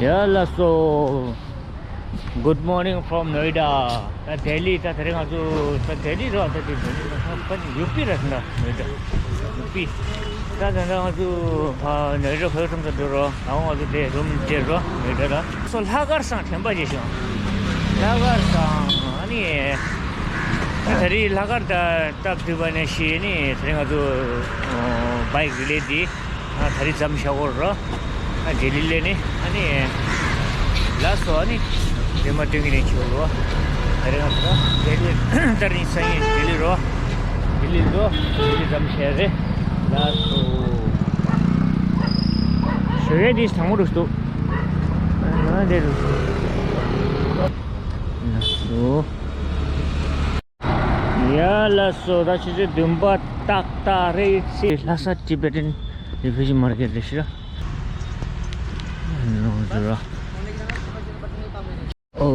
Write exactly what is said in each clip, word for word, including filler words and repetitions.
ཡ་ལགས་སོ། Good morning from Noida. ད་ལྡི་ལི། ད་དེ་རིང་ང་ཚོ་ད་ལྡི་ལི་རེད། ད་དེ་ལྡི་ལི་ད་ཡུ་པི་རེད། ད་ནོ་ཡེ་ཌ་ཡུ་པི། ད་ད་ང་ཚོ་ནོ་ཡེ་ཌ་ཧོ་ཊེལ་ཙམ་དུ་འགྲོ་རོགས། ང་ཚོ་དེ་རུམ་སྟེར་རོགས། ནོ་ཡེ་ཌ་ལ། སོ་ལྷག་དཀར་ཚང་དྲན་པ་བརྗེད་བྱུང་། ལྷག་དཀར་ཚང་། ཨ་ནི་ད་རེས་ལྷག་དཀར་ད་སྟབས་བདེ་བ་ནས་བྱས་ནས་དེ་རིང་ང་ཚོ་བྷའིཀ་རི་ལེ་འདི། ཨ་ད་རེས་མཚམས་བཞག་གོ་རོ། ཨ་ལྡི་ལི་ལ་ནི། ཨ་ནི་ལགས་སོ། ཨ་ནི་རེམ་མ་སྟོན་གྱི་རེད། ཆོག་རོ། ད་རེས་ང་ཚོ་ལྡི་ལི། ད་རེས་སང་ཉིན་ལྡི་ལི་རོ། ལྡི་ལི་འགྲོ། ལྡི་ལི་མཚམས་བཞག་རེད། ལགས་སོ། ཞོགས་ཀས་འདི་དྲང་མོ་འདུག་འདུག་ང་འདི་འདུག་ལགས་སོ། ཡ་ལགས་སོ། ད་ཆུ་ཚོད་བདུན་པ་ཏག་ཏག་རེད། ལྷ་ས་Tibetan Refugee Market རེད་ཤག་ར། ནོ་ཛུ་ར། ཨོ།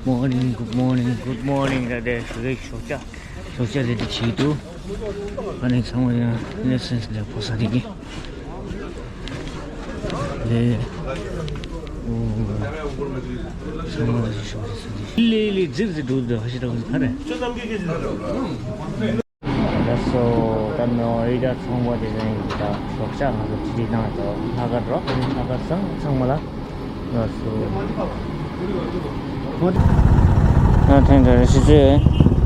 Morning, good morning, good morning. ད་དེ་ཞོགས་ཀས་ཞོགས་ཇ། ཞོགས་ཇ་རེ་ཌི་བྱེད་འདུག་ཨ་ནི་ཚང་མ་ཡང་ལེ་སེན་སི་ལ་ཕོ་ས་དེ་གི་ལེ། ཨོ། ཚང་མ་ལ་ཞོགས་ཇ་ས་དེ་ལེ་ལེ་ཛིར་ཛིར་འགྲོ་འདུག་ཧ་ཤི་ཏག་ཟིག་ག་རེད། ལགས་སོ། ད་ནོ་ཡེ་ཌ་ཚོང་པ་དེ་ཚོ་ཡིན་གྱི། ད་ཞོགས་ཇ་ང་ཚོ་ཁྲིད་ཁྲིད་གནང་ཡོད། ལྷག་དཀར་རོ། ཨ་ནི་ལྷག་དཀར་ཚང་ཚང་མ་ལ། ལགས་སོ། ད་ཐེངས་འདྲ་རེ་ཞིག་ཅེ་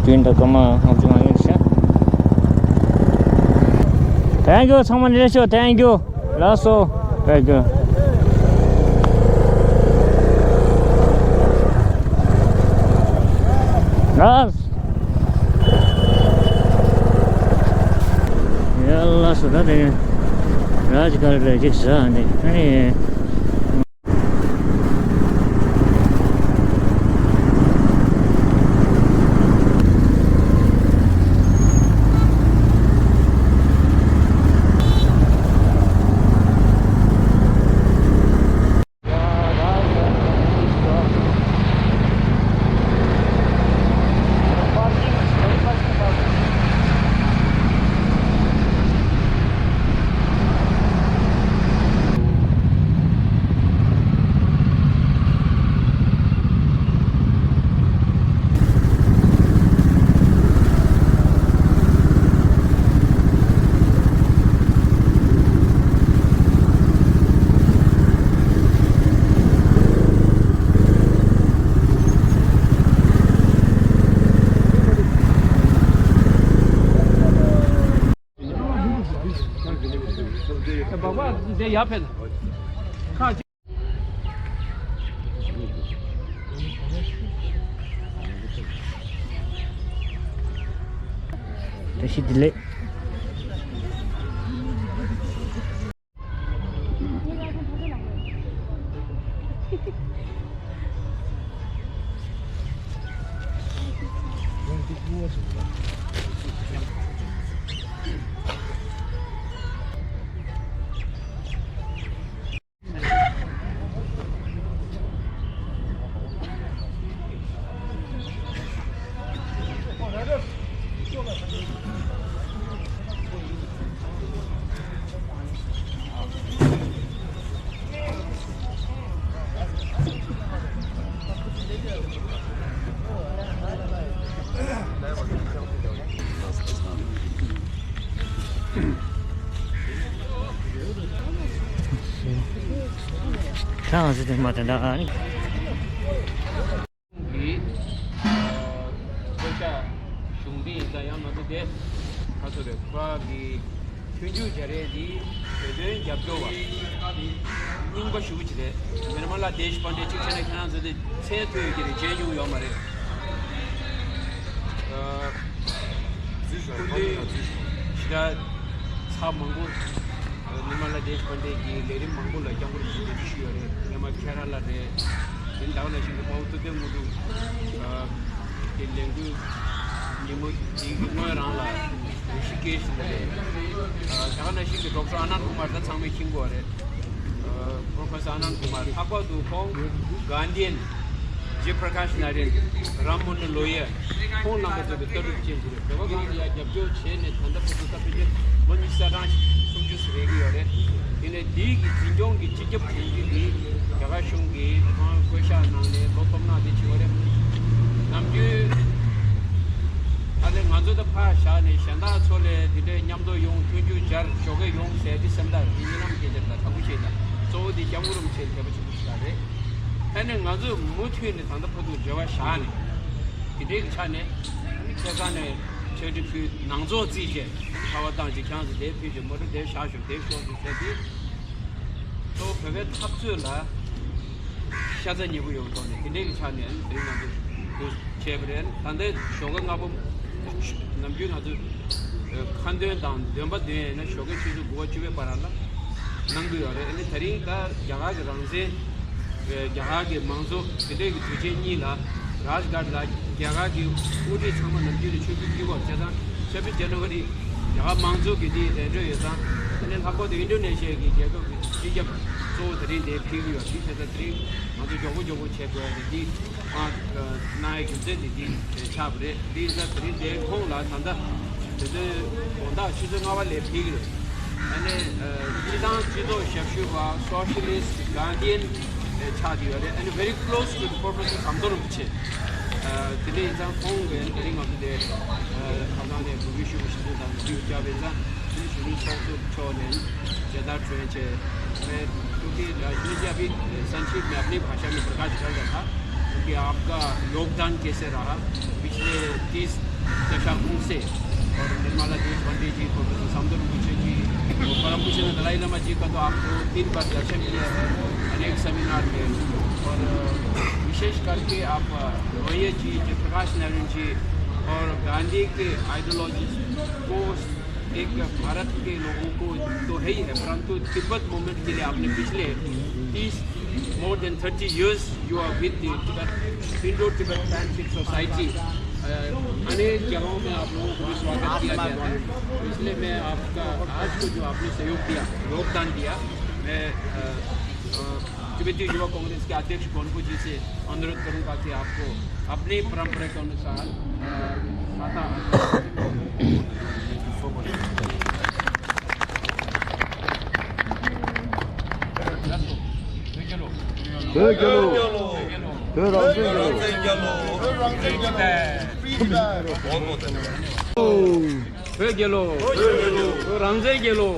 རྒྱུན་དང་སྐར་མ་ལྔ་བཅུ་ང་གཉིས་ཤག Thank you. ཚང་མ་ནི་ལེ་ཤོ། Thank you. ལགས་སོ། Thank you. ལགས། ཡ་ལགས་སོ། ད་དེ་ར་ཇི་གར་རེ་ཅིག་ཟ་ནི་ཨ་ནི། བཀྲ་ཤིས་བདེ་ལེགས། ཁྱེད་རང་ཚོ་དེ་མ་དེ་འདྲ་ཨ་ནི། གི་ཨ་དཔེ་ཆ་གཞུང་འབྲེལ་ཡིན་ཙང་ཡང་མ་གཏོགས་དེ་ཁ་སོ་རེད། ཁོ་རང་གི་མཐུན་འགྱུར་བྱ་རེས་འདི་བོད་དོན་རྒྱབ་སྐྱོར་བ་རྙིང་པ་ཞེ་པོ་ཅིག་རེད། ཉར་མ་ལ་དེ་ཤི་པན་ཌེ་གཅིག་བྱས་ན་ཁྱེད་རང་ཚོ་དེ་མཚན་ཐོས་ཡོད་ཀྱི་རེད། མཇལ་མྱོང་ཡོད་མ་རེད། ཨ་སྐུ་མདུན་ཞེ་དྲག་ཚར་མང་པོ། ཉར་མ་ལ་དེ་ཤི་པན་ཌེ་གི་ལས་རིམ་མང་པོ་ལ་སྐྱབས་མགོན་རིན་པོ་ཆེ་འབྲེལ་འདྲིས་ཞུས་ཡོད་རེད། ཉར་མ་ཁེ་ར་ལ་རེད། དེ་ནས་ད་ག་ནང་བཞིན་གྱི་མའོ་ཙེ་ཏུང་དངོས་གྲུབ་ཨ་དེ་ལས་འགུལ་ཉིན་མོ་དེའི་སྔོན་རང་ལ་རི་ཤི་ཀེཤ་ལ་རེད། ཨ་ད་ག་ནང་བཞིན་གྱི་ཌོག་ཊར་ཨ་ནན་ཀུ་མར་ད་ཚང་མས་མཁྱེན་གྱི་ཡོད་རེད། ཨ་པྲོ་ཕེ་སར་ཨ་ནན་ཀུ་མར། ལྷག་པར་དུ་ཁོང་གྷན་དྷི་ཡན་ཇེ་པྲ་ཀཱཤ་ནཱ་ར་ཡན། རམ་མོ་ཧན་ལོ་ཡ། ཁོང་རྣམ་པ་ཚོ་གི་ལྟ་གྲུབ་ཅན་ཞིག་རེད། བོད་པ་གང་ལ་ཡང་རྒྱབ་སྐྱོར་བྱས་ནས་ད་ལྟ་བར་དུ་ད་ཕལ་ཆེར་ ལོ་ཉི་ཤུ་རྩ་གྲངས་སུམ་ཅུ་ཙམ་རེད་ཀྱི་ཡོད་རེད། དེ་ནས་འདིའི་གི་འཛིན་སྐྱོང་གི་སྤྱི་ཁྱབ་དོན་གཅོད་དེ་རྒྱ་གར་གཞུང་གིས་ཁོང་བསྐོ་བཞག་གནང་ནས་ལོ་སྟོང་ཕྲག་དེ་བྱེད་པ་རེད། ནམ་རྒྱུན་ཨ་ནི་ང་ཚོ་ད་ཕར་བཞག་ནས་གཞན་དག་ཚོ་ལས་དེ་འདྲའི་མཉམ་དུ་ཡོང་མཐུན་འགྱུར་སྦྱར་ཞོགས་ཀས་ཡོང་ཟེར་དེ་སེམས་ཐག་དེ་ཉེ་ལམ་སྐད་ཆ་དང་དྲང་པོ་བྱས་དང་གཙོ་བོ་དེ་སྐྱབས་མགོན་རིན་པོ་ཆེ་མཁས་པ་ཆེན་པོ་ཞིག་རེད། ཨ་ནི་ང་ཚོས་མུ་མཐུད་ནས་ད་ལྟ་བར་དུ་འབྲེལ་བ་བཞག་ནས་དེ་འདྲའི་གི་ཆ་ནས་ཨ་ནི་ཁ་སང་ནས་ཕྱག་བྲིས་ཕུལ་ནང་ཚོགས་རྩིས་བྱས། ཁ་བ་བཏང་ཅིག་ཁྱང་ཟིག་དེ་ཕུལ་ཅིག་མོ་ཊ་དེ་བཞག་ཞོག་དེ་ཤོག་ཅིག་ཟེར་དུས། གཙོ་བོ་བོད་པའི་འཐབ་རྩོད་ལ་ཤ་ཚ་ཉེ་པོ་ཡོད་ཐོག་ནས་དེ་འདྲའི་གི་ཆ་ནས་ཨ་ནི་དེ་རིང་ང་ཚོ་འདུ་བྱས་པ་རེད། ད་ལྟའི་ཞོགས་ཀ་སྔ་པོ་ནམ་རྒྱུན་ང་ཚོ་ཁ་འདོན་དང་འདོན་པ་འདོན་ཡས་ན་ཞོགས་ཀའི་ཆུ་ཚོད་དགུ་པ་བཅུ་པའི་བར་ལ་གནང་གི་ཡོད་རེད། ཨ་ནི་དེ་རིང་ད་རྒྱ་གར་གི་རང་བཙན། རྒྱ་གར་གྱི་མང་གཙོ་དེ་འདྲའི་གི་དུས་ཆེན་གཉིས་ལ་རཱཇ་གྷཊ་ལ་རྒྱ་གར་གྱི་དབུ་ཁྲིད་ཚང་མ་ནམ་རྒྱུན་ནས་ཆིབས་བསྒྱུར་བསྒྱུར་བ་བྱས་ཙང་ཆབ་སྲིད་ཇ་ནི་ཝ་རི་རྒྱ་གར་མང་གཙོ་གི་དེ་རེ་འདོད་ཡོད་ཙང་། དེ་ནས་ལྷག་པར་དུ་ཨིན་ཌོ་ནེ་ཤི་ཡ་གི་རྒྱལ་ཁབ་ཀྱི་སྤྱི་ཁྱབ་གཙོ་བོ་དེ་རིང་དེ་ཕེབས་ཀྱི་ཡོད། དེ་བྱས་ཙང་དེ་རིང་ང་ཚོ་མགྱོགས་པོ་མགྱོགས་པོ་བྱེད་དགོས་ཡ་དེ་འདི་ཨ་གནང་ཡའི་རྒྱུ་མཚན་དེ་འདི་ཆགས་པ་རེད། དེ་ཡིན་ཙང་དེ་རིང་དེའི་ཁོངས་ལ་ད་ལྟ་དེ་ཚོའི་དགོང་དག་ཆུ་ཚོད་ལྔ་པ་ལ་ཕེབས་ཀྱི་རེད། ཨ་ནི་སྤྱི་བཏང་སྤྱི་ཚོགས་ཞབས་ཞུ་བ་Socialist Gandhian ཆགས་ཀྱི་ཡོད་རེད། ཨ་ནི་very close to the Professor ཟམ་གདོང་རིན་པོ་ཆེ། དེ་འདྲ་ཡིན་ཙང་ཁོང་གིས་དེ་རིང་ང་ཚོ་དེ་ཁ་སང་ནས་འབོད་སྐུལ་ཞུ་བ་ཞིག་འདུག་ད་འབོད་སྐུལ་བརྒྱབ་པ་ཡིན་ཙང་དེ་ནི་གཞོན་ནུ་ཚོགས་གཙོ་མཆོག་ནས་མཇལ་དར་སྒྲོན་བྱས། मैं क्योंकि राजनीति अभी संक्षिप्त में अपनी भाषा में प्रकाश कर रहा था, क्योंकि आपका योगदान कैसे रहा पिछले तीस दशकों से, और निर्मला देशपांडे जी, प्रोफेसर सामदर रिंपोचे जी, और परम पूज्य दलाई लामा जी का तो आपको तीन बार दर्शन किया है, अनेक सेमिनार में, और विशेष करके आप रोहित जी, जयप्रकाश नारायण जी और गांधी के आइडियोलॉजी को एक भारत के लोगों को तो है ही है, परंतु तिब्बत मूवमेंट के लिए आपने पिछले तीस, more than thirty years you are with the Tibet, Indo-Tibet Friendship Society। अ, अनेक जगहों में आप लोगों को भी स्वागत किया गया था, तो इसलिए मैं आपका आज को जो आपने सहयोग दिया, योगदान दिया, मैं, अ, अ, तिब्बती युवा कांग्रेस के अध्यक्ष गोनपू जी से अनुरोध करूंगा कि आपको अपनी परंपरा के अनुसार, अ, खाता བོད་རྒྱལ་ལོ། བོད་རང་བཙན་རྒྱལ་ལོ། བོད་རང་བཙན་རྒྱལ་ལོ། བོད་རྒྱལ་ལོ། བོད་རང་བཙན་རྒྱལ་ལོ།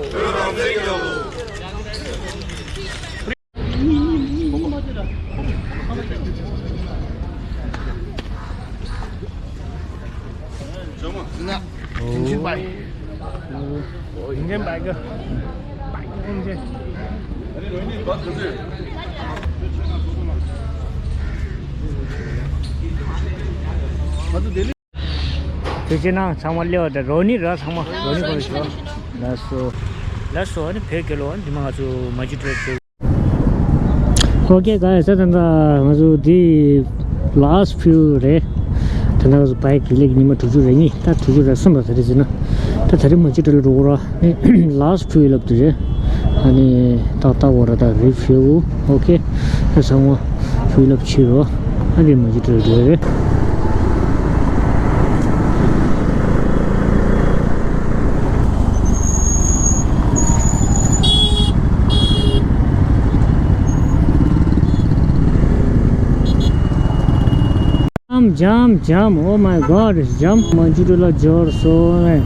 ཐུགས་རྗེ་གནང་། ཚང་མ་སླེབས་པ་དང་རོ་ནི་ར་ཚང་མ་རོ་ནི་གོ་ཤོ། ལགས་སོ། ལགས་སོ། ཨ་ནི་བོད་རྒྱལ་ལོ། ཨ་ནི་འདི་མ་ང་ཚོ་མ་ཇུ་ཏྲེ་ཕེབས། ཨོ་ཀེ་ག་ཡ་ས་ད་ད་ང་ཚོ་འདི་last few རེད། ད་ད་ང་ཚོ་bike rally གི་ཉི་མ་དྲུག་ཅུ་རེ་གཉིས། ད་དྲུག་ཅུ་རེ་གསུམ་ལ་ད་རེས་ཟིན་ན། ད་ད་རེས་མ་ཇུ་ཏྲེ་ལ་འགྲོ་གོ་ར། last few ལབ་དུ་རེད། ཨ་ནི་ཏག་ཏག་འོ་ར་ད་རི་ཕིའུ། ཨོ་ཀེ། ད་ཚང་མ་ཕིའུ་ལབ་ཕྱི་རོ། ཨ་རི་མ་ཇི་ཏྲ་རེད་རེད། འཇམ་འཇམ་འཇམ། Oh my God, འཇམ། མ་ཇུ་ཏྲ་ལ་འབྱོར་སོང་ནས།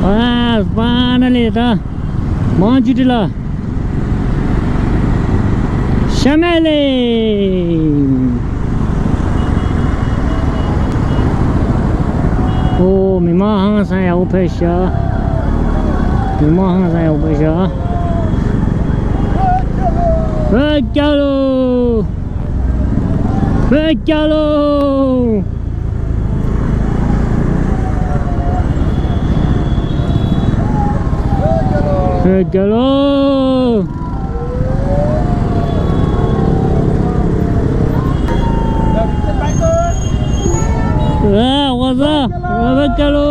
ཨ། finally ད་མ་ཇུ་ཏྲ་ལ་ཤ་མེ་ལེ། ཨོ། མི་མང་ཧང་སང་ཡག་པོ་ཕེབས་ཤག་མི་མང་ཧང་སང་ཡག་པོ་ཕེབས་ཤག་བོད་རྒྱལ་ལོ། བོད་རྒྱལ་ལོ། བོད་རྒྱལ་ལོ། ཨ། ཝ་ཛ། བོད་རྒྱལ་ལོ།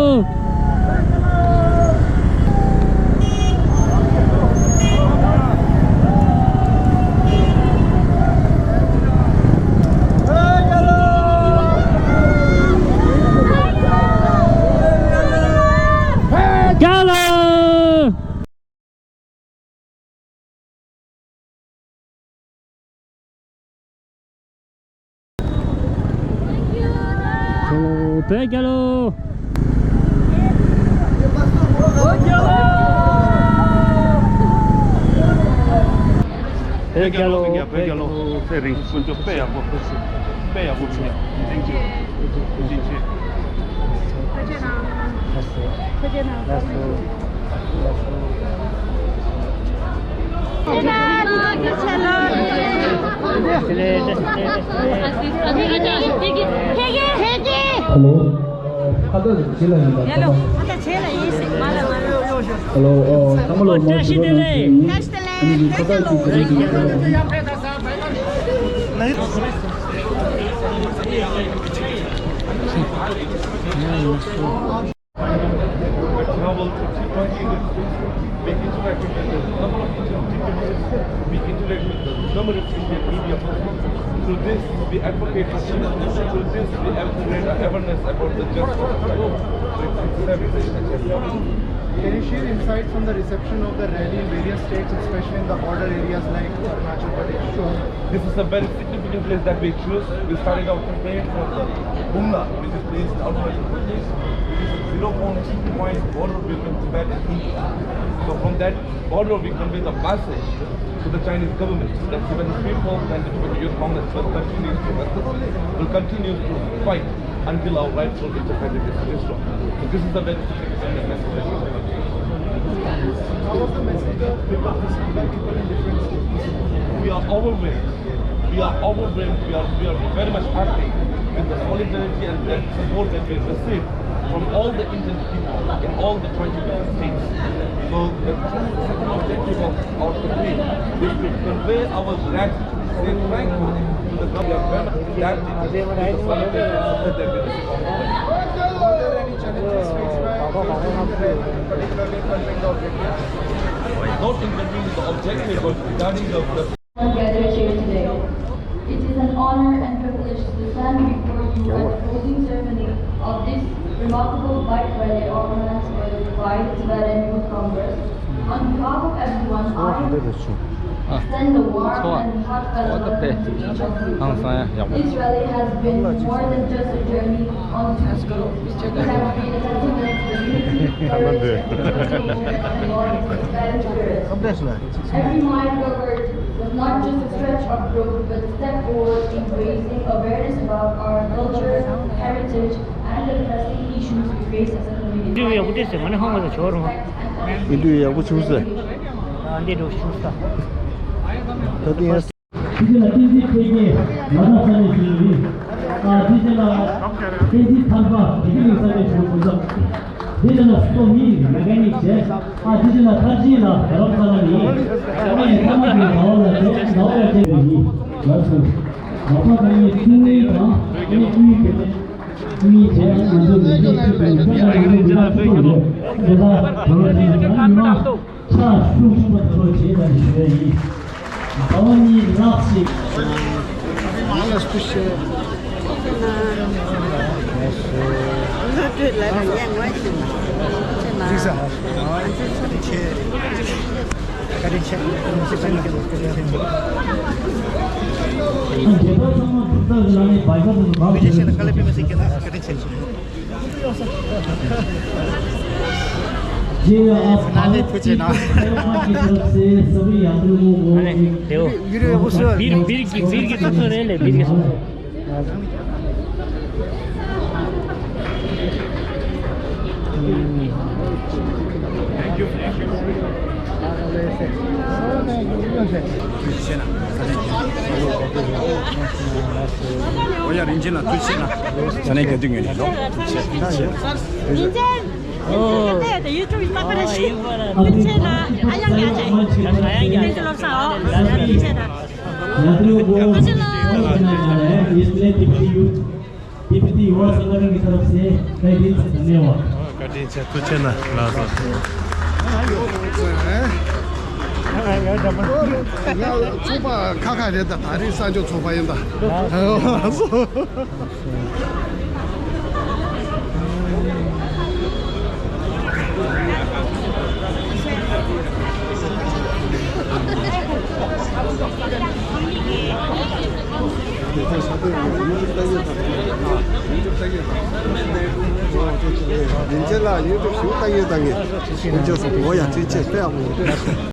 རྒྱལ་ལོ། བོད་རྒྱལ་ལོ། བོད་རྒྱལ་ལོ། བོད་རྒྱལ་ལོ། ཚེ་རིང་སྐྱོང་། དཔེ་ཡག་པོ། དཔེ་ཡག་པོ་བྱུང་། Thank you. Thank you. Hello. Hello. ཨོ། ཐ་མ་ལོ་མ་ཞུ་བ་ནང་བཞིན། ཁ་བཏགས་ཀྱི་ཁོ་རང་གི་Travel to three point eight, we interact with the number of people, we interact with the journalists in the media. Through this, we advocate for change. Through this, we have to create awareness about the justice of the law. So it's, it's very, very Can you share insights on the reception of the rally in various states, especially in the border areas like Arunachal Pradesh? Sure. This is a very significant place that we choose. We started our campaign from the Bungla, which is placed in Arunachal Pradesh, which is a zero point two point border between Tibet and India. So from that border, we convey the message to the Chinese government that Tibetan people and the Tibetan Youth Congress will continue to resist, will continue to fight until our rightful independence is restored. So this is the very significant message that we have. How was the message of people, people in different states? We are overwhelmed. We are overwhelmed. We are, we are very much happy with the solidarity and the support that we have received from all the Indian people in all the twenty-two states. So the true second objective of our campaign is to convey our gratitude, say thank you to the government, that is the solidarity and support that we receive from the government. Were there any challenges faced by, faced during the rally, particularly in conveying the objective? Not in conveying the objective, but regarding the, the gathered here today. It is an honor and privilege to stand before you at the closing ceremony of this remarkable bike rally organized by the Tibetan Youth Congress. On behalf of everyone, I extend a warm and heartfelt welcome to each of you. This rally has been more than just a journey on two wheels. It has been a testament to the unity, courage, and loyalty of the Tibetan spirit. Every mile covered was not just a stretch of road, but a step forward in raising awareness about our culture, heritage, and the pressing issues we face as a community. ཡིན་དུས་ཡག་པོ་བྱུང་ཟེར། ཨ། འདི་འགྲོ་བྱུང་ས། ད་དེ་ཡང་། དེ་རྗེས་ལ་བསྟན་འཛིན་འཕེལ་རྒྱས་ལ་དྭགས་ས་གནས་སུ་ཡིན། ཨ། དེ་རྗེས་ལ་བསྟན་འཛིན་ཐར་པ་བདེ་སྐྱིད་གླིང་ས་གནས་སུ་ཡིན། དེ་རྗེས་ལ་སུ་ཏོ་མི་མེ་ཀ་ནིག་བྱས། ཨ། དེ་རྗེས་ལ་ཐར་ཅི་ལ་རྡ་རམ་ས་ལ་ནས་ཡིན། ཨ་ནི་ཐ་མ་དེ་ཟླ་བ་ལ་བྱས། ཟླ་བ་ལ་བྱས་པ་ཡིན། ལགས་སོ། ལགས་པ་དང་ནི་ཐུགས་ངེས་དང་ཨ་ནི་དབུས་དེ་ནས་ཐུགས་ངེས་བྱས། ང་ཚོ་མི་ཚེ་གཅིག་ཏུ་བོད་དང་རང་ལུགས་མི་ལ་ཐུག་ཡོད། དེ་ལ་བོད་དང་མི་མང་ཕྱག་ཤུགས་ཆེན་པོ་དེ་ཚོ་བྱེད་པ་ཞུ་ཡ་ཡིན། ཟླ་བ་གཉིས་ལྷག་ཅིག་ཨོ་ཡ། རིན་ཆེན་ལགས་ཐུགས་རྗེ་ཆེ་གནང་། ས་གནས་རྒྱ་མདུན་ངོས་ནས་ལོ། རིན་ཆེན། ཨོ། དེ་དེ་ཡུ་ཊུབ་ཡིན་པ་པ་རེད་ཤི། ཨ་ཡིན་པ་རེད། དེ་ཆེ་ན་ཨ་ཡང་ཡང་ཆེ། ཨ་ཡང་ཡང་། དེ་ལོ་ས་ཨོ། དེ་ཆེ་ན། यात्रियों को सूचना है, इसलिए तिब्बती यु-, तिब्बती युवा संगठन की तरफ से तहे दिल से धन्यवाद। བཀའ་དྲིན་ཆེ། ཐུགས་རྗེ་གནང་། ལགས་སོ། ཚོགས་པ་ཁ་ཁ་རེད་ད། ད་རེས་གསར་འགྱུར་ཚོགས་པ་ཡིན་ད། ལགས་སོ། ཡིན་ཆེ་ལ་ཡུལ་དུ་ཞུགས་ལྟ་ཡོད་ད་ངས། ཡིན་ཆེ་སོང་། འོ་ཡ། ཐུགས་རྗེ་ཆེ། དཔེ་ཡག་པོ་ཡོད།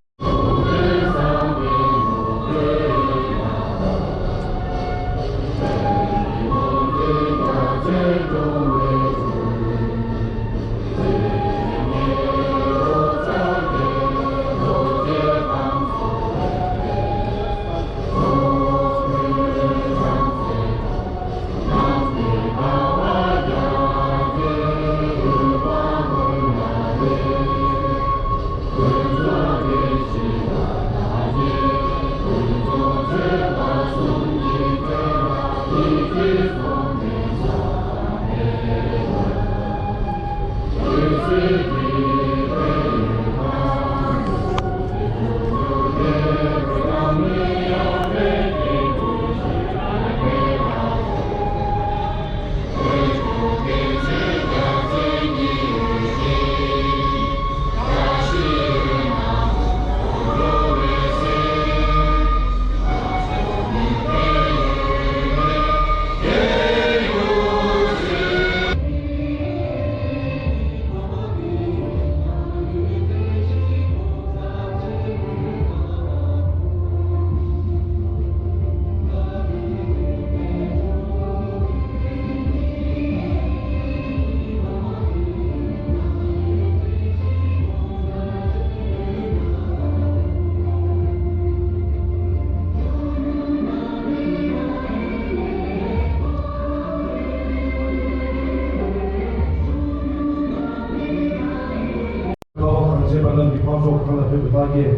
ཁ་བ་གངས་ཅན་པ་རྣམས་ཀྱི་ཕར་ཕྱོགས་གངས་ལ་ཕེབས་པའི་བདག་རྐྱེན།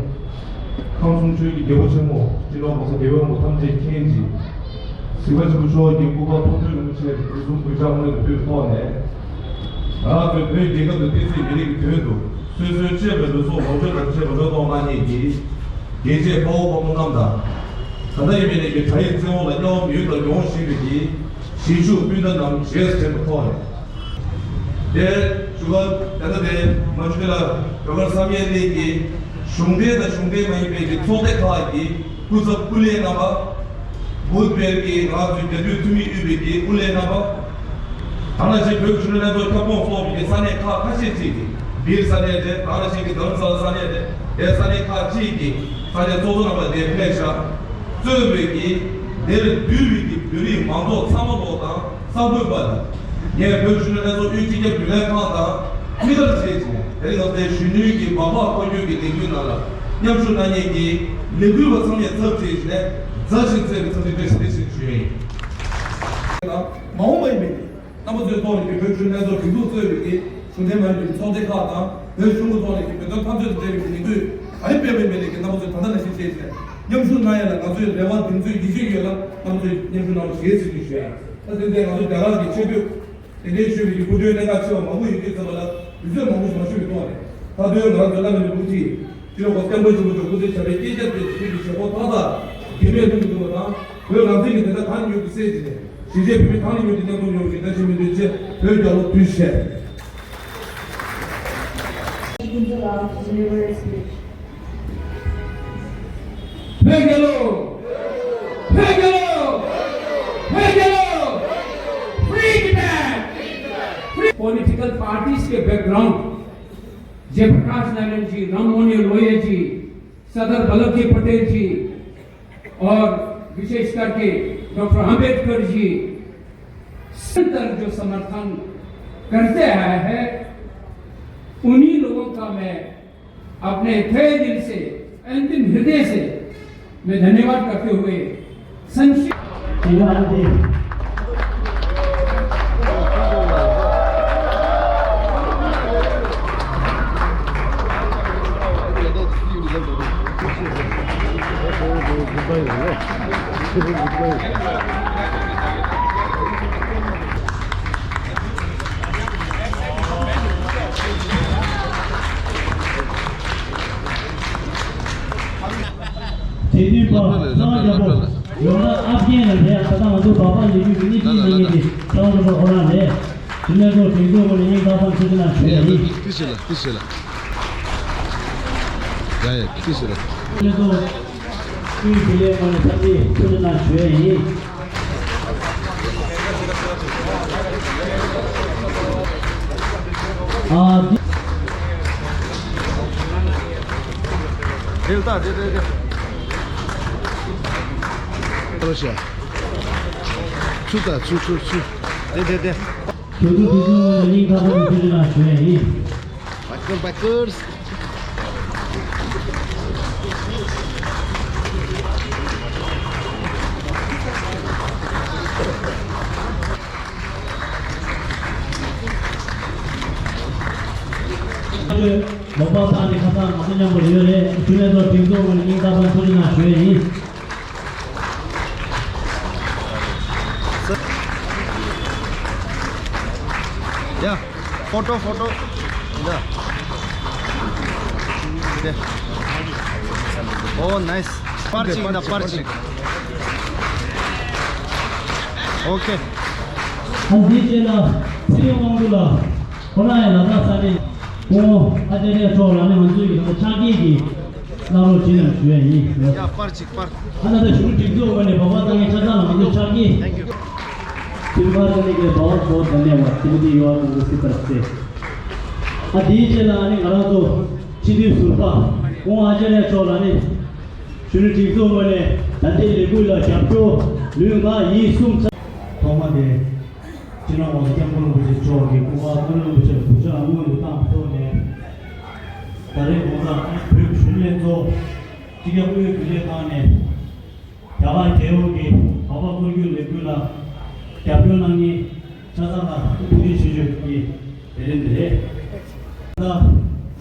ཁམས་གསུམ་ཆོས་ཀྱི་རྒྱལ་པོ་ཆེན་མོ་སྤྱི་ནོར་༸གོང་ས་༸རྒྱལ་བའི་དབང་པོ་ཐམས་ཅད་མཁྱེན་ཅིང་། གཟིགས་པ་ཆེན་པོ་མཆོག་གི་སྐུ་པར་མཐོང་གྲོལ་རིན་པོ་ཆེ་དགུ་གསུམ་དགུ་ལྕགས་སྔོན་དུ་ཕུལ་ཐོག་ནས། ང་རང་ཚོའི་བོད་རྒྱལ་ཁབ་དང་བསྟན་སྲིད་མི་རིགས་ཀྱི་དོན་དུ་སོ་སོའི་གཅེས་པའི་ལུས་སྲོག་ལོངས་སྤྱོད་དང་བཅས་པ་བློས་གཏོང་གནང་མཁན་གྱི་རྒྱལ་གཅེས་དཔའ་བོ་དཔའ་མོ་རྣམས་དང་། ད་ལྟ་ཡིན་པའི་ནས་ཀྱི་དགྲ་ཡི་བཙན་འོག་ལ་དམྱལ་བ་མི་ཡུལ་དུ་ཡོང་བཞིན་པའི་གི་གཞིས་བཞུགས་སྤུན་ཟླ་རྣམས་རྗེས་སུ་དྲན་པའི་ཐོག་ནས། དེ་ཞུ་བ་ད་ལྟ་དེ་མ་འཇུ་ལ་བོད་གངས་བསམ་ཡས་གླིང་གི་གཞུང་འབྲེལ་དང་གཞུང་འབྲེལ་མ་ཡིན་པའི་གི་ཚོགས་སྡེ་ཁག་གི་སྐུ་ཚབ་སྐུ་ལས་རྣམ་པ། བོད་པའི་གི་ང་ཚོའི་རྒྱལ་སྤྱིའི་འཐུས་མི་དབུས་པའི་གི་སྐུ་ལས་རྣམ་པ། ད་ནང་བཞིན་བོད་ཀྱི་གཞོན་ནུ་ལྷན་ཚོགས་ཁྱབ་ཁོངས་སོགས་ཀྱི་ས་གནས་ཁག་ཁ་ཤས་ཅིག་གི་སྦིར་ས་གནས་རེད། ད་ནང་བཞིན་གྱི་རྡ་རམ་ས་ལ་ས་གནས་རེད། དེ་ས་གནས་ཁག་ཅིག་གི་ས་གནས་ཚོགས་གཙོ་རྣམ་པ་དེ་ཕེབས་ཤག་གཙོས་པའི་གི་དེར་འདུས་པའི་གི་བོད་རིགས་མང་ཚོགས་ཚང་མ་ལོག་དང་གསར་འགོད་པ་ལ་ངས་བོད་ཀྱི་གཞོན་ནུ་ལྷན་ཚོགས་དབུས་སྤྱི་ཁྱབ་རྒྱུན་ལས་ཁང་དང་མི་ཁར་བྱས་ཀྱི་ནས་དེ་རིང་ང་ཚོའི་གཞོན་ནུའི་གི་མ་འཕགས་འཁོར་རྒྱུག་གི་ལས་འགུལ་ནང་ལ་མཉམ་ཞུགས་གནང་མཁན་གྱི་ལས་འགུལ་བ་ཚང་མས་ཚབ་བྱས་ཀྱི་ནས་མཛའ་ཞིང་བརྩེ་བའི་འཚམས་འདྲི་བཀྲ་ཤིས་བདེ་ལེགས་ཞུ་ཡ་ཡིན། མ་འོངས་པ་ཡིན་པའི་རྣམ་པ་ཚོའི་ཐོག་ནས་ཀྱི་བོད་གཞོན་ལྷན་ཚོགས་སྒྲིག་འཛུགས་གཙོས་པའི་གི་གཞུང་འབྲེལ་མ་ཡིན་པའི་ཚོགས་སྡེ་ཁག་དང་བོད་གཞུང་གི་ཐོག་ནས་ཀྱི་བོད་དོན་འཐབ་རྩོད་དང་འབྲེལ་བའི་ལས་འགུལ་ག་རེ་སྤེལ་བ་ཡིན་པའི་ལས་ཀྱི་རྣམ་པ་ཚོས་ད་ལྟ་ནང་བཞིན་བྱས་ཏེ་མཉམ་ཞུགས་གནང་ཡ་ལ་ང་ཚོའི་རེ་བ་གདེང་ཚོད་ཡིད་ཆེས་ཡོད་ལ་རྣམ་པ་ཚོས་མཉམ་ཞུགས་གནང་རོགས་ཞེས་ཞུ་ཡ། ད་དེ་འདྲའི་ང་ཚོ་རྒྱ་གར་གྱི་ཆེད་དུ་དེ་འདྲའི་ཞུས་པའི་གི་སྐུ་མགྲོན་གནད་འགག་ཆེ་བ་མང་པོ་ཡོད་དུས་ཙམ་པ་ལ་དུས་ཚོད་མང་པོ་ཞིག་མ་ཞུ་བའི་ཐོག་ནས་ད་དུང་ང་རང་ཚོ་བླ་མའི་སྐུ་ཚེ། སྤྱི་ནོར་གོང་ས་སྐྱབས་མགོན་ཆེན་པོ་མཆོག་སྐུ་ཚེ་ཞབས་པད་བསྐལ་བརྒྱར་བརྟན་ཅིང་བོད་ཀྱི་བྱེད་སྒོ་མཐའ་དག་གེགས་མེད་ལྷུན་གྱིས་གྲུབ་པ་དང་བོད་རང་བཙན་གྱི་བདེན་མཐའ་གང་མྱུར་དུ་གསལ་བྱས་ནས་གཞིས་བྱེས་བོད་མི་གང་ལ་མྱུར་དུ་མཉམ་འཛོམས་ཡོང་བའི་བཀྲ་ཤིས་སྨོན་འདུན་ཆེད་བོད་རྒྱལ་ལོ་དུས་བཞེས། བོད་རྒྱལ་ལོ། བོད་རྒྱལ་ལོ། བོད་རྒྱལ་ལོ། Free Tibet! Free political parties के background जयप्रकाश नारायण जी, राममोहन लोहिया जी, सरदार वल्लभ जी पटेल जी और विशेष करके डॉक्टर अंबेडकर जी निरंतर जो समर्थन करते आए हैं, उन्हीं लोगों का मैं अपने तहे दिल से, अंतिम हृदय से मैं धन्यवाद करते हुए संक्षिप्त དེ་དུས་པ་གསང་རྒྱ་པོ་ཡོང་ན་ཨ་རྒན་ལ་རེད། ད་ལྟ་ང་ཚོ་བག་ཕ་ལས་རྒྱུ་གི་གནས་ཚུལ་ལ་ངེས་ཏེ་གསང་རྒྱ་པོ་ཁོ་རང་རེད། དེ་ནས་ཚོ་དེ་ཚོ་ངོ་ནས་སྙིང་ཐག་པ་ནས་ཐུགས་རྗེ་གནང་ཞུ་ཡ་ཡིན། ཏི་ཤི་ལ་ཏི་ཤི་ལ། ཡ་ཡ་ཏི་ཤི་ལ། དེ་ནས་ཚོ་དབུས་བདེ་ལེགས་ངོ་ནས་ཐུགས་རྗེ་གནང་ཞུ་ཡ་ཡིན། ཨ་འདི། རེད་ད་རེད་རེད་རེད། ཨ་ཤ། ཚུ་ད་ཚུ་ཚུ་ཚུ། རེད་རེད་རེད། ཁྱོད་ཚོ་དེ་ཚོ་ངོ་ནས་སྙིང་ཐག་པ་ནས་ཐུགས་རྗེ་གནང་ཞུ་ཡ་ཡིན། Backers, backers. ལོག་པ་བཏང་ནས་ཁ་སང་ང་ཚོ་མཉམ་པོ་ཡོད་རེད། ཁྱོད་ཚོ་དེ་ཚོ་ངོ་ནས་སྙིང་ཐག་པ་ནས་ཐུགས་རྗེ་གནང་ཞུ་ཡ་ཡིན། Yeah, photo, photo. Yeah. Okay. Oh, nice. Parchik, the parchik. Okay. ཨ་འདིའི་རྗེས་ལ་ཚེ་རིང་དབང་འདུས་ལགས། ཁོ་རང་ཡང་ལ་དྭགས་ས་གནས་སྐུ་ངོ་ཨ་ཙརྱ་མཆོག་ལ་ནི་ང་ཚོའི་གི་ད་ལྟ་ཕྱག་འཁྱེར་གྱི་བླང་རོགས་བྱེད་ལ་ཞུ་ཡ་ཡིན། ཡ་པར་ཅིག་པར། ཨ་ན་ད་གཞོན་ནུ་སྒྲིག་འཛུགས་ངོས་ནས་འབོད་སྒོ་བཏང་མཁན་ཆ་ཚང་ལ་ང་ཚོའི་ཕྱག་འཁྱེར། Thank you. Silver Lily के बहुत बहुत धन्यवाद श्रीमती युवा कांग्रेस की तरफ से। ཨ་དེའི་རྗེས་ལ་ཨ་ནི་ང་རང་ཚོ་སྤྱི་འཐུས་ཟུར་པ་ཁོང་ཨ་ཅརྱ་མཆོག་ལ་ནི་གཞོན་ནུ་སྒྲིག་འཛུགས་ངོས་ནས་ད་ལྟའི་ལས་འགུལ་ལ་རྒྱབ་སྐྱོར་ལུས་ངག་ཡིད་གསུམ་ཚང་། ཐོག་མ་དེ། སྤྱི་ནོར་༸གོང་ས་༸སྐྱབས་མགོན་རིན་པོ་ཆེ་མཆོག་གི་སྐུ་པར་ཀུན་ལེགས་རིན་པོ་ཆེ་ལ་གུས་ཕྱག་སྔོན་དུ་བཏང་བའི་ཐོག་ནས། ད་རེས་དགོང་དག་བོད་ཀྱི་གཞོན་ནུ་ལྷན་ཚོགས་སྤྱི་ཁྱབ་དབུས་རྒྱུན་ལས་ཁང་ནས་རྒྱ་གར་རྒྱལ་ཡོངས་ཀྱི་འབོད་སྒོ་སྐོར་སྐྱོད་ལས་འགུལ་ལ་རྒྱབ་སྐྱོར་གནང་མཁན་ཆ་ཚང་ལ་ཐུགས་རྗེ་ཆེ་ཞུ་རྒྱུ་གི་ལས་རིམ་དེ་རེད། ད་བོད་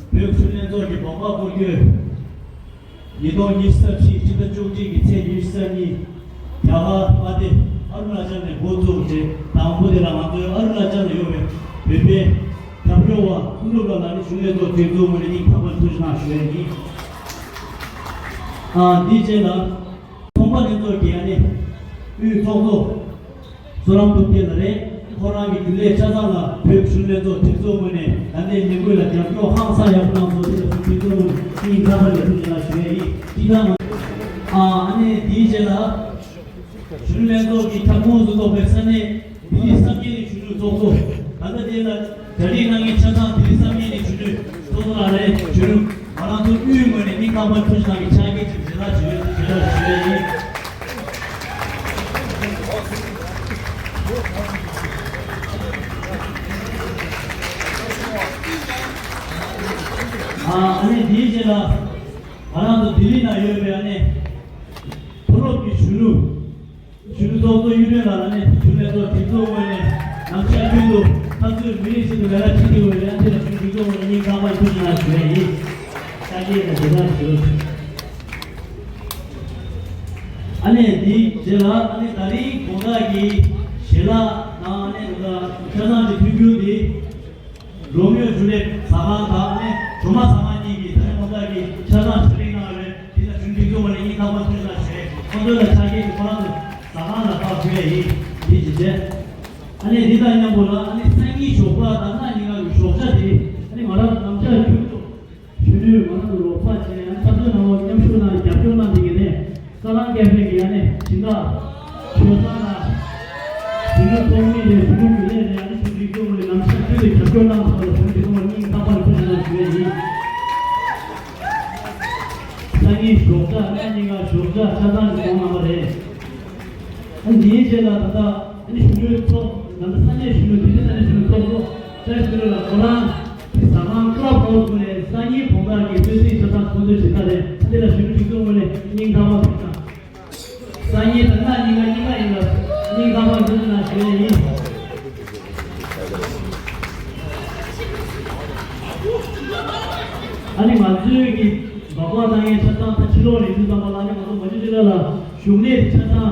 ཀྱི་གཞོན་ནུ་ལྷན་ཚོགས་ཀྱི་འབོད་སྒོ་སྐོར་སྐྱོད། ཉིས་སྟོང་ཉི་ཤུ་རྩ་བཞི་ཕྱི་ཟླ་བཅུ་གཅིག་གི་ཚེས་ཉི་ཤུ་རྩ་གཉིས། རྒྱ་གར་མངའ་སྡེ་ཨ་རུ་ན་ཅལ་ནས་འགོ་བཙུགས་རྗེས་དང་པོ་དེ་ལ་ང་ཚོའི་ཨ་རུ་ན་ཅལ་ལ་ཡོད་པའི་བོད་པའི་རྒྱབ་སྐྱོར་བ་ཀུན་སློབ་ལགས་ལ་ནི་གཞོན་ནུ་ལྷན་ཚོགས་སྒྲིག་འཛུགས་ངོས་ནས་སྙིང་ཐག་པ་ནས་ཐུགས་རྗེ་གནང་ཞུ་ཡ་ཡིན། ཨ་འདིའི་རྗེས་ལ་ཚོང་པ་ལྷན་ཚོགས་ཀྱི་ཨ་ནི་དབུས་ཚོགས་གཙོ། བསོད་ནམས་སྟོབས་རྒྱལ་ལགས་རེད། ཁོ་རང་གི་རྒྱུན་ལས་ཆ་ཚང་ལ་བོད་གཞོན་ལྷན་ཚོགས་སྒྲིག་འཛུགས་ངོས་ནས་ད་ལྟའི་ལས་འགུལ་ལ་རྒྱབ་སྐྱོར་ཧང་སང་ཡག་པོ་གནང་སོང་། དེ་ལ་སྒྲིག་འཛུགས་ངོས་ནས་སྙིང་ཐག་པ་ནས་ཐུགས་རྗེ་གནང་ཞུ་ཡ་ཡིན། སྤྱི་བཏང་ཨ་ཨ་ནི་དེའི་རྗེས་ལ་གཞོན་ལྷན་ཚོགས་ཀྱི་ཁྱབ་ཁོངས་སུ་གཏོགས་པའི་ས་གནས་ལྡི་ལི་བསམ་ཡས་གླིང་གཞོན་ནུ་ཚོགས་གཙོ། ད་ལྟ་དེ་ལ་གྲ་སྒྲིག་གནང་མཁན་ཆ་ཚང་ལྡི་ལི་བསམ་ཡས་གླིང་གཞོན་ནུ་ཚོགས་གཙོ་ལགས་རེད། གཞོན་ནུ། ང་རང་ཚོ་དབུས་ངོས་ནས་སྙིང་ཐག་པ་ཐུགས་རྗེ་གནང་གི་ཕྱག་འཁྱེར་ཅིག་བཞེས་ལ་བྱོས་བཞེས་ལ་བྱོས་ཡིན། ཨ་ཨ་ནི་དེའི་རྗེས་ལ་ང་རང་ཚོ་ལྡི་ལི་ན་ཡོད་པའི་ཨ་ནི་མཐོ་སློབ་ཀྱི་གཞོན་ནུ། གཞོན་ནུ་ཚོགས་གཙོ་གཡུ་སྒྲོན་ལགས་ལ་ནི་གཞོན་ལྷན་ཚོགས་སྒྲིག་འཛུགས་ངོས་ནས་ནམ་ཞག་རྒྱུན་དུ་ཁ་རྩོད་མི་རིགས་ཤིག་ཏུ་ལས་ཀ་བྱེད་ཀྱི་ཡོད་པའི་ཨ་ནི་ལ་གཞོན་ནུ་སྒྲིག་འཛུགས་ངོས་ནས་སྙིང་ཐག་པ་ནས་ཐུགས་རྗེ་གནང་ཞུ་ཡ་ཡིན། ཕྱག་འཁྱེར་དང་དེ་དག་ཞུ། ཨ་ནི་དེའི་རྗེས་ལ་ཨ་ནི་ད་རིང་དགོང་དག་གི་ཞལ་ལག་ནང་ཨ་ནི་ད་ཆ་ཚང་གི་མཐུན་འགྱུར་དེ། རོ་མིའོ་ཇུ་ལེ་ཟ་ཁང་དང་ནི་གྲོ་མ་ཟ་ཁང་གཉིས་ཀྱིས་ད་རེས་ཁོང་ཚོ་གི་ཆ་ཚང་ཞབས་འདེགས་གནང་བའི་དེ་ལ་གཞོན་སྒྲིག་འཛུགས་ངོས་ནས་སྙིང་ཐག་པ་ཐུགས་རྗེ་གནང་ཞུ། ཁོང་ཚོ་ལ་ཆ་རྐྱེན་དེ་ཁོ་རང་ཚོ་ཟ་ཁང་ལ་ཕར་ཕུལ་ཡ་ཡིན། དེ་བྱས་རྗེས། ཨ་ནི་འདི་དང་མཉམ་པོ་ལ་ཨ་ནི་སང་ཉིན་ཞོགས་པ་དང་གནངས་ཉིན་ག་གི་ཞོགས་ཇ་དེ་ཨ་ནི་ང་རང་ནམ་ཞག་རྒྱུན་དུ་གཞོན་ནུས་ང་རང་ཚོ་རོགས་པ་བྱས་ཨ་ནི་འཐབ་རྩོད་ནང་ལོགས་མཉམ་ཞུགས་གནང་རྒྱབ་སྐྱོར་གནང་བསྡད་མཁན་ནས། ས་ལང་སྐད་འཕེལ་གྱི་ཨ་ནི་སྦྱིན་བདག་ཆོས་བཟང་ལགས། གཞོན་ནུ་ཚོགས་མི་རེད། གཞོན་ནུ་མི་སྣ་རེད། ཨ་ནི་གཞོན་སྒྲིག་འཛུགས་ངོས་ནས་ནམ་ཞག་རྒྱུན་དུ་རྒྱབ་སྐྱོར་གནང་ཐུབ་པ་ལ་གཞོན་སྒྲིག་འཛུགས་ངོས་སྙིང་ཐག་པ་ནས་ཐུགས་རྗེ་གནང་ཞུ་ཡ་ཡིན། སང་ཉིན་ཞོགས་ཇ་གནངས་ཉིན་ག་ཞོགས་ཇ་ཆ་ཚང་གི་གོང་གནང་བ་རེད། ཨ་ནི་འདིའི་རྗེས་ལ་ད་ལྟ་ཨ་ནི་གཞོན་ནུའི་ཚོགས་ད་ལྟ་ས་གནས་གཞོན་ནུ་ལྡི་ལི་ས་གནས་གཞོན་ནུ་ཚོགས་གཙོ་ཀྲ་ཤི་ལོ་ལགས་ཁོ་རང་གི་ཟ་ཁང་ཀླབ་ཧའུ་སི་ངོས་ནས་སང་ཉིན་དགོང་དག་གི་གསོལ་ཚིགས་ཆ་ཚང་ཁོང་ཚོའི་བྱེད་ས་རེད། ཨ་འདི་ལ་གཞོན་ནུ་སྒྲིག་འཛུགས་ངོས་ནས་སྙིང་ཐག་པ་ཐུགས་རྗེ་གནང་། སང་ཉིན་དང་གནངས་ཉིན་ག་གཉིས་ཀ་ཡིན་ལ་སྙིང་ཐག་པ་ཐུགས་རྗེ་གནང་ཞུ་ཡ་ཡིན། ཨ་ནི་ང་ཚོའི་གི་འབབ་འོག་དང་ ཆ་ཚང་ད་ཕྱི་ལོགས་ནས་དུས་ཙམ་པ་ལ་ནི་ང་ཚོ་མ་ཇུ་ཅི་ལ་ལ་བཞུགས་གནས་དེ་ཆ་ཚང་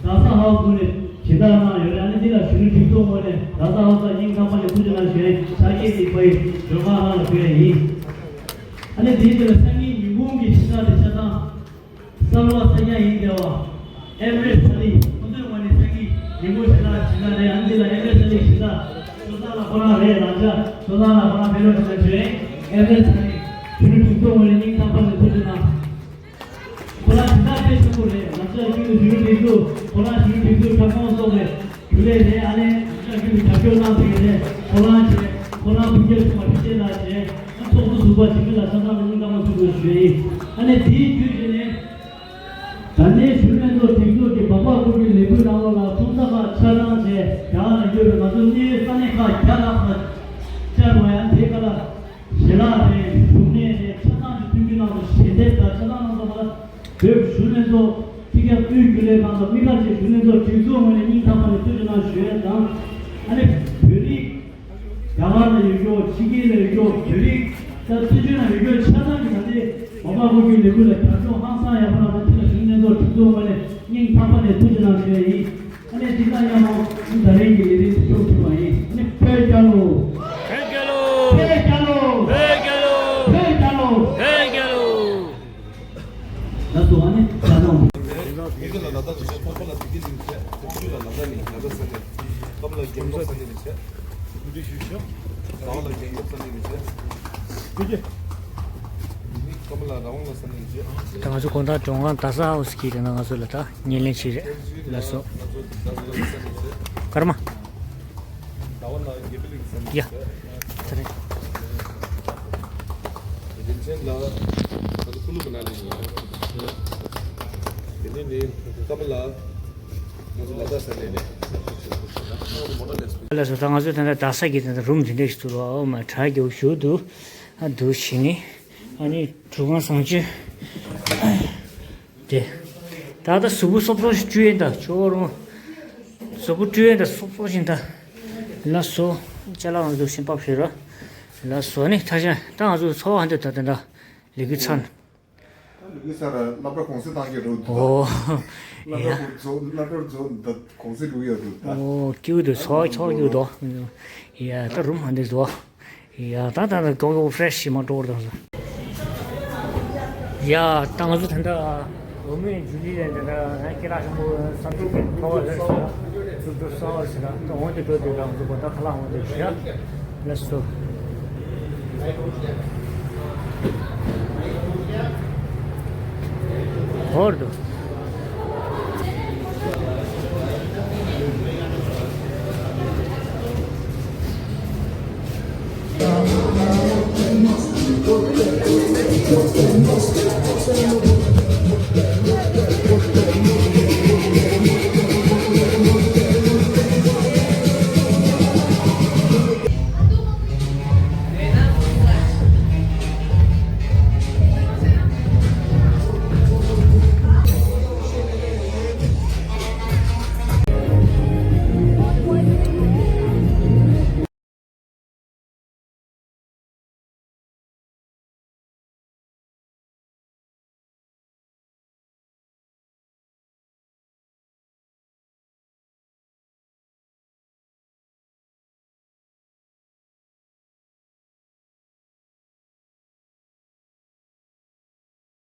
རྡ་ས་ཧའུ་སྒོ་ནས་སྦྱིན་བདག་གནང་ཡོད་རེད། ཨ་ནི་འདི་ལ་གཞོན་ནུ་སྒྲིག་འཛུགས་ངོས་ནས་རྡ་ས་ཧའུ་ས་སྙིང་ཐག་པ་ནས་ཐུགས་རྗེ་གནང་ཞུ་ཡིན། ཕྱག་འཁྱེར་དེ་ཕ་ཡི་མགྲོན་ཁང་ནང་ལ་ཕུལ་ཡ་ཡིན། ཨ་ནི་དེའི་རྗེས་ལ་སང་ཉིན་ཉིན་གུང་གི་སྦྱིན་བདག་དེ་ཆ་ཚང་གསར་པ་གསར་རྐྱང་ཡིན་བསྡད་པ། ཨེ་ཝ་རེ་སི་ཚ་ལི་ཁོ་ཚོའི་ངོས་ནས་སང་ཉིན་ཉིན་གུང་སྦྱིན་བདག་སྦྱིན་བདག་རེད། ཨ་ནི་འདི་ལ་ཨེ་ཝ་རེ་སི་ཚ་ལི་སྦྱིན་བདག་ཆོས་བཟང་ལགས་ཁོ་རང་རེད། ལགས་ཆ་ཆོས་བཟང་ལགས་ཁོ་རང་བེད་ལོ་དྲི་བ་བྱོས། ཨེ་ཝ་རེ་སི་ཚ་ལི་གཞོན་ནུ་སྒྲིག་འཛུགས་ངོས་ནས་སྙིང་ཐག་པ་ནས་ཐུགས་རྗེ་གནང་། ཁོ་རང་སྦྱིན་བདག་དཔེ་ཆེན་པོ་རེད། ང་ཚོ་ཡང་ཁྱོད་ཀྱི་གཞོན་ནུ་སྒྲིག་འཛུགས་ཁོ་རང་གཞོན་ནུ་སྒྲིག་འཛུགས་ཁྱབ་ཁོངས་སོགས་རེད། དེ་ལས་རེད། ཨ་ནི་ང་ཚོ་ཡང་ཁྱོད་ཀྱི་རྒྱབ་སྐྱོར་གནང་བྱས་རེད། ཁོ་རང་བྱས་ཁོ་རང་ཕུགས་རྒྱང་ཆུང་བ་ཕི་ཅེ་ལ་བྱས་ཨ་ཚོགས་འདུ་ཟུར་པ་བྱེད་མཁན་ལ་ཆ་ཚང་ལ་སྙིང་ཐག་པ་ཐུགས་རྗེ་ཞུ་ཡ་ཡིན། ཨ་ནི་དེའི་བརྒྱུད་བྱས་ནས་ད་ལྟའི་གཞོན་ལྷན་ཚོགས་སྒྲིག་འཛུགས་ཀྱི་སྦག་སྦག་སྐོར་གྱི་ལས་འགུལ་ནང་ལོགས་ལ་ཁྲོམ་ས་ཁག་ཆ་ཚང་བྱས་རྒྱ་གར་ལ་ཡོད་པའི་ང་ཚོ་གནས་ཡུལ་ས་གནས་ཁག་བརྒྱ་ལྷག་ཙམ་བཅར་བ་ཡང་དེ་ག་ལ། ཞལ་ལག་རེད། བཞུགས་གནས་རེད། ཆ་ཚང་གི་མཐུན་རྐྱེན་གནང་བ་ཞལ་འདེབས་དང་ཆ་ཚང་གནང་ཐུབ་པ་ལ་བོད་གཞོན་ལྷན་ཚོགས་སྤྱི་ཁྱབ་དབུས་རྒྱུན་ལས་ཁང་དང་དམིགས་བཀར་ཆེད་གཞོན་ལྷན་ཚོགས་སྒྲིག་འཛུགས་ངོས་ནས་སྙིང་ཐག་པ་ནས་ཐུགས་རྗེ་གནང་ཞུ་ཡས་དང་། ཨ་ནི་བོད་རིགས་རྒྱ་གར་ལ་ཡོད་རྒྱུ་ཕྱི་རྒྱལ་ལ་ཡོད་རྒྱུ་བོད་རིགས་ད་ཕྱི་ཕྱོགས་ན་ཡོད་རྒྱུ་ཆ་ཚང་གི་ད་ལྟའི་འོ་མ་དབུ་ཁྱུད་ལས་འགུལ་ལ་རྒྱབ་སྐྱོར་ཧང་སང་ཡག་པོ་གནང་དང་དེ་ལ་གཞོན་ལྷན་ཚོགས་སྒྲིག་འཛུགས་ངོས་ནས་སྙིང་ཐག་པ་ནས་ཐུགས་རྗེ་གནང་ཞུ་ཡས་ཡིན། ཨ་ནི་འདི་ལ་ཡང་མོ་ད་རིང་གི་ལས་རིམ་འདི་ཚོ་ཐུབ་པ་ཡིན། ཨ་ནི་བོད་རྒྱལ་ལོ། བོད་རྒྱལ་ལོ། བོད་རྒྱལ་ལོ། བོད་རྒྱལ་ལོ། བོད་རྒྱལ་ལོ། ད་དུ་ཨ་ནི་ད་དུང་། ཡིན་གྱི་ལ་ལ་དྭགས་ཀྱི་ཆེད་ཚོགས་པ་ལ་དེ་གི་ལིང་ཆེ་ཁོང་ཆུ་ལ་ལ་དྭགས་ལིང་ལ་དྭགས་ས་ནས་ཀམ་ལ་རྒྱལ་ལོ་ས་ནས་ལིང་ཆེ། ད་ང་ཚོ་དགོང་དག་མགྲོན་ཁང་རྡ་ས་ཧའུ་སི་གི་དེ་ན་ང་ཚོ་ལ་ད་བརྙན་ལེན་བྱེད་རེད། ལགས་སོ། ཀརྨ། ཡ། དེ་རིང་། ལགས་སོ། ད་ང་ཚོ་དེ་འདྲ་རྡ་ས་གི་དེ་འདྲ་རུམ་དེ་འདྲ་ཞིག་ཚུར་བ་ཨོ་མ་དྲག་རྒྱུ་ཞུ་འདུག་ཨ་འདུག་བྱས་ནས་ཨ་ནི་གྲུ་ཁང་བཟང་སྤྱོད་དེ། ད་ལྟ་གཟུགས་པོ་སོབ་སོབ་ཞིག་བཅུག་ཡིན་ད་ཁྱོད་རང་། གཟུགས་པོ་བཅུག་ཡིན་ད་སོབ་སོབ་ཞིག་ད། ལགས་སོ། ཅ་ལག་ང་ཚོ་ཤིང་པགས་ཕྱེ་ར། ལགས་སོ་ནི་ཐ་ཆ་ད་ང་ཚོ་འཚོ་བ་འདི་ད་དེ་འདྲ་ལས་འགུལ་ཚར་ན། ལུག་གི་ས་ར་སློབ་གྲྭ་གུང་སེང་བཏང་གི་འདུག་ད། ཨོ། སློབ་གྲྭ་ཡ། གུང་རྫོགས་སློབ་གྲྭ་རྫོགས་ད་གུང་སེང་འགྲོ་གི་ཡོད་འདུག་ད། ཨོ་སྐྱིད་པོ་འདུག་ཚོགས་ཚོགས་སྐྱིད་པོ་འདུག་ཡ་ད་རུམ་ཧ་འདི་འདུག་ཡ་ད་ད་ད་གོ་གོ་ཧྥེ་རེ་ཤི་མ་འགྲོ་བར་དང་། ཡ་ད་ང་ཚོ་ད་ད་འོ་མའི་ཇུ་ལི་ལ་ད་ད་ང་སྐད་གྲགས་ཆེན་པོ་ས་འབྲུག་གི་ཐོག་ལ་ཚུར་འགྲོ་ས་བར་ཞིག་ལ་ད་འོང་དེ་འགྲོ་དེ་ད་ང་ཚོ་གོ་ད་ཁ་ལག་འོང་དེ་ཞག་ལགས་སོ། ཧོར་དུ།